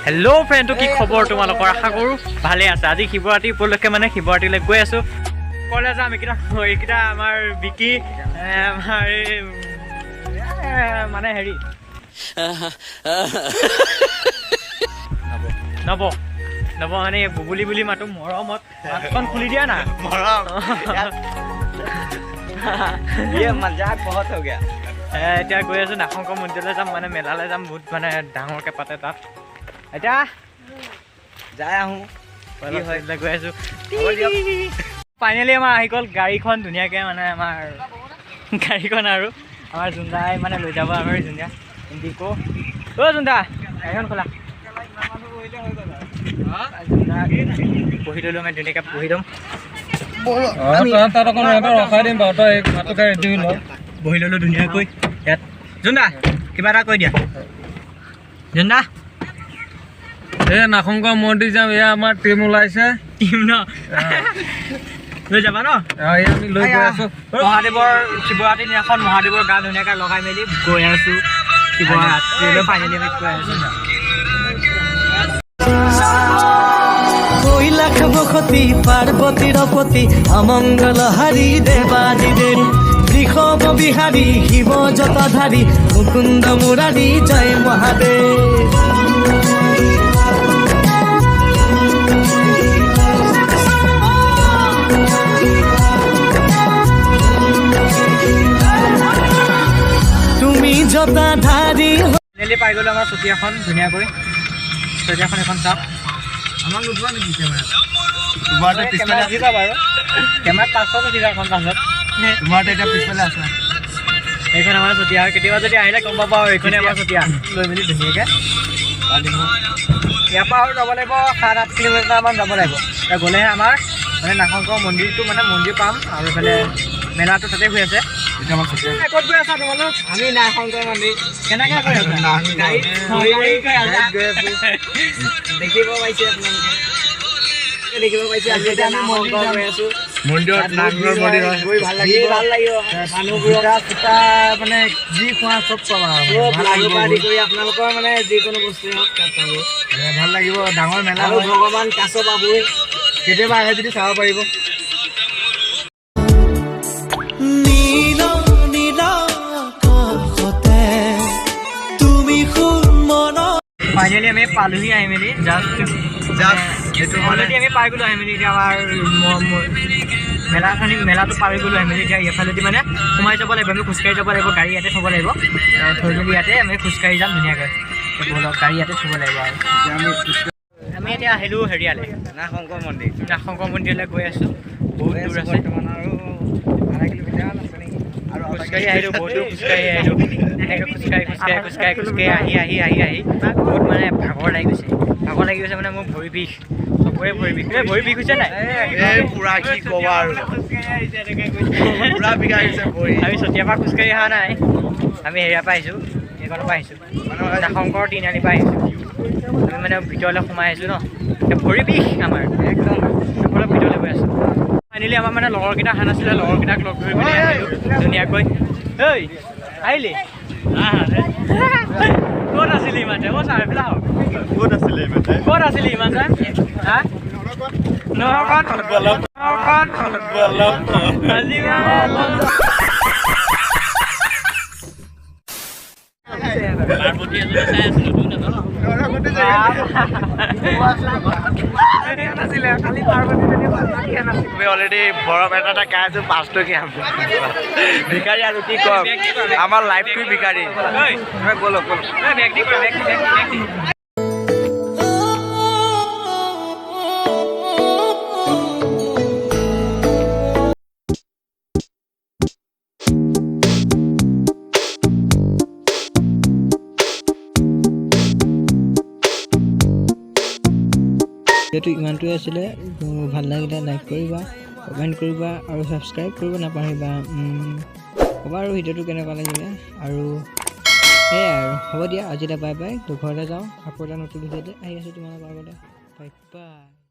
Hello' ফ্ৰেণ্ডটো, কি খবৰ তোমালোকৰ? আশা কৰোঁ ভালে আছে। আজি শিৱৰাত্ৰি উপলক্ষে মানে শিৱৰাত্ৰিলৈ গৈ আছোঁ। ক'লে যাম? এইকেইটা এইকেইটা আমাৰ বিকি, আমাৰ এই মানে হেৰি নৱ নৱ, মানে বুবুলি বুলি মাতো মৰমত। মাতখন খুলি দিয়া না। মৰম। ये मजाक बहुत हो गया। এতিয়া গৈ আছোঁ, নাগশংকৰ মন্দিৰলৈ যাম, মানে মেলালৈ যাম। বহুত মানে ডাঙৰকৈ পাতে তাত। এতিয়া যাই আহোঁ, কি হয়। গৈ আছোঁ। ফাইনেলি আমাৰ আহি গ'ল গাড়ীখন ধুনীয়াকৈ, মানে আমাৰ গাড়ীখন আৰু আমাৰ জোনদাই মানে লৈ যাব। আমাৰ জোনদা ইণ্ডিকো। অ' জোনদা, গাড়ীখন খোলা। জোনদা বহি ল'লোঁ, আমি ধুনীয়াকৈ বহি ল'ম। তাত অকণ ৰখাই দিম বাৰু, তই ভাতটোকে ৰেডি হৈ ল। বহি ল'লোঁ ধুনীয়াকৈ ইয়াত। জোনদা, কিবা এটা কৈ দিয়া জোনদা। এই নাগশংকৰ মন্দিৰ যাম। এয়া আমাৰ টিম ওলাইছে। টিম ন লৈ যাবা ন? এই আমি লৈ গৈ আছো। মহাদেৱৰ শিৱৰাত্ৰি দিনাখন মহাদেৱৰ গা ধুনীয়াকৈ লগাই মেলি গৈ আছো শিৱৰাত্ৰিলৈ। ফাইনেলি আমি গৈ আছো। কৈলাস বসতি পাৰ্বতীৰ পতি, অমংগল হাৰি দেৱাদিদেৱ, বৃষভ বিহাৰী শিৱ জটাধাৰী, মুকুন্দ মুৰাৰী জয় মহাদেৱ। তুমি জটাধাৰী। ফাইনেলি পাই গ'লো আমাৰ চুতীয়াখন ধুনীয়াকৈ। চুতীয়াখন এখন চাওক। আমাক নুঠোৱা নেকি কেমেৰা? তোমাৰতো পিছফালে আছে। উঠিবা বাৰু কেমেৰাত, পাছত উঠিবা এখন পাছত। তোমাৰতো এতিয়া পিছফালে আছে। এইখন আমাৰ চুতীয়া। কেতিয়াবা যদি আহিলে গম পাব আৰু এইখনে আমাৰ চুতীয়া। লৈ মেলি ধুনীয়াকৈ ইয়াৰ পৰা আৰু যাব লাগিব, 7-8 কিলোমিটাৰমান যাব লাগিব। এতিয়া গ'লেহে আমাৰ মানে নাগশংকৰ মন্দিৰটো, মানে মন্দিৰ পাম আৰু এইফালে মেলাটো তাতে হৈ আছে। এতিয়া আমাৰ চতিয়া। ক'ত গৈ আছা তোমালোক? আমি নাগশংকৰ মন্দিৰ। কেনেকৈ গৈ আছা? গাড়ীত গাড়ীত গৈ আছা? গৈ আছো। দেখিব পাইছে আপোনালোকে, দেখিব পাইছে, আমি এতিয়া নাগশংকৰ গৈ আছো। মন্দিৰত, নাগশংকৰ মন্দিৰ হয়। গৈ ভাল লাগিব, ভাল লাগিব। মানুহবোৰক চুতা মানে যি খোৱা চব পাবা আৰু। চব ভাল লাড়ু লাগিব পৰা আদি বহুত। কৰি আপোনালোকৰ মানে যিকোনো বস্তুৱে হওক তাত পাব। ভাল লাগিব, ডাঙৰ মেলা আৰু হয়। ভগৱান কাছ পাবই। কেতিয়াবা আহে যদি চাব পাৰিব। নীল নীল আকাশতে তুমি মন। ফাইনেলি আমি পালোহি আহি মেলি জাষ্ট জাষ্ট এইটো মানে অলৰেডি আমি পাই গ'লো আহি মেলি। এতিয়া আমাৰ মেলাখনি, মেলাটো পাৰ হৈ গ'লো আহি মেলি। এতিয়া এইফালেদি মানে সোমাই যাব লাগিব, আমি খোজকাঢ়ি যাব লাগিব। গাড়ী ইয়াতে থ'ব লাগিব, থৈ মেলি ইয়াতে আমি খোজকাঢ়ি যাম ধুনীয়াকৈ। এতিয়া ব'লক, গাড়ী ইয়াতে থ'ব লাগিব আৰু এতিয়া আমি আমি এতিয়া আহিলোঁ হেৰিয়ালৈ। নাগশংকৰ মন্দিৰ। নাগশংকৰ মন্দিৰলৈ গৈ আছোঁ। বহুত দূৰ আছে। বৰ্তমান আৰু আধা কিলোমিটাৰ আছে নেকি আৰু। খোজকাঢ়ি আহিলোঁ, বহুত দূৰ খোজকাঢ়ি আহিলোঁ। এনেকৈ খোজকাঢ়ি খোজকাঢ়ি খোজকাঢ়ি খোজকাঢ়ি আহি আহি আহি আহি বহুত মানে ভাগৰ লাগি গৈছে। ভাগৰ লাগি গৈছে মানে মোৰ ভৰি বিষ, চবৰে ভৰি বিষ। এই ভৰি বিষ হৈছে নাই? এই পুৰা, কি ক'বা আৰু, পুৰা বিষাই গৈছে ভৰি। আমি চতিয়াৰ পৰা খোজকাঢ়ি অহা নাই, আমি হেৰিয়াৰ পৰা আহিছোঁ, এইকণৰ পৰা আহিছোঁ, শংকৰ তিনিআলিৰ পৰা আহিছোঁ। আমি মানে ভিতৰলৈ সোমাই আহিছোঁ ন, এতিয়া ভৰি বিষ আমাৰ একদম। অলপ ভিতৰলৈ গৈ আছোঁ। ফাইনেলি আমাৰ মানে লগৰকেইটা অহা নাছিলে, লগৰকেইটাক লগ ধৰি মেলি আহিলোঁ ধুনীয়াকৈ। ঐ, আহিলি? ক'ত আছিলি ইমানতে? অ' ছাৰ, এইফালে আহক। ক'ত আছিলে ইমানতে? ক'ত আছিলি ইমান টাইম? হা, নৰকত, নৰকত। আজি মানে পাৰ্বতী এজনী চাই আছিলো। নাছিলে কালি পাৰ্বতী। অলৰেডি বৰফ এটা এটা খাই আছো, 5 টকীয়া। ভিকাৰী আৰু কি কম, আমাৰ লাইফটোৱে ভিকাৰী। ব'লক ব'লক। বেগ দি কৰা, বেগ দি, বেগ দি, বেগ দি। ভিডিঅ'টো ইমানটোৱে আছিলে। ভাল লাগিলে লাইক কৰিবা, কমেণ্ট কৰিবা আৰু ছাবস্ক্ৰাইব কৰিব নাপাহৰিবা। ক'বা আৰু ভিডিঅ'টো কেনেকুৱা লাগিলে। আৰু সেয়াই আৰু, হ'ব দিয়া আজিলৈ, বাই বাই। ঘৰলৈ যাওঁ। আকৌ এটা নতুন ভিডিঅ'তে আহি আছোঁ তোমালোকৰ আগতে। Bye bye.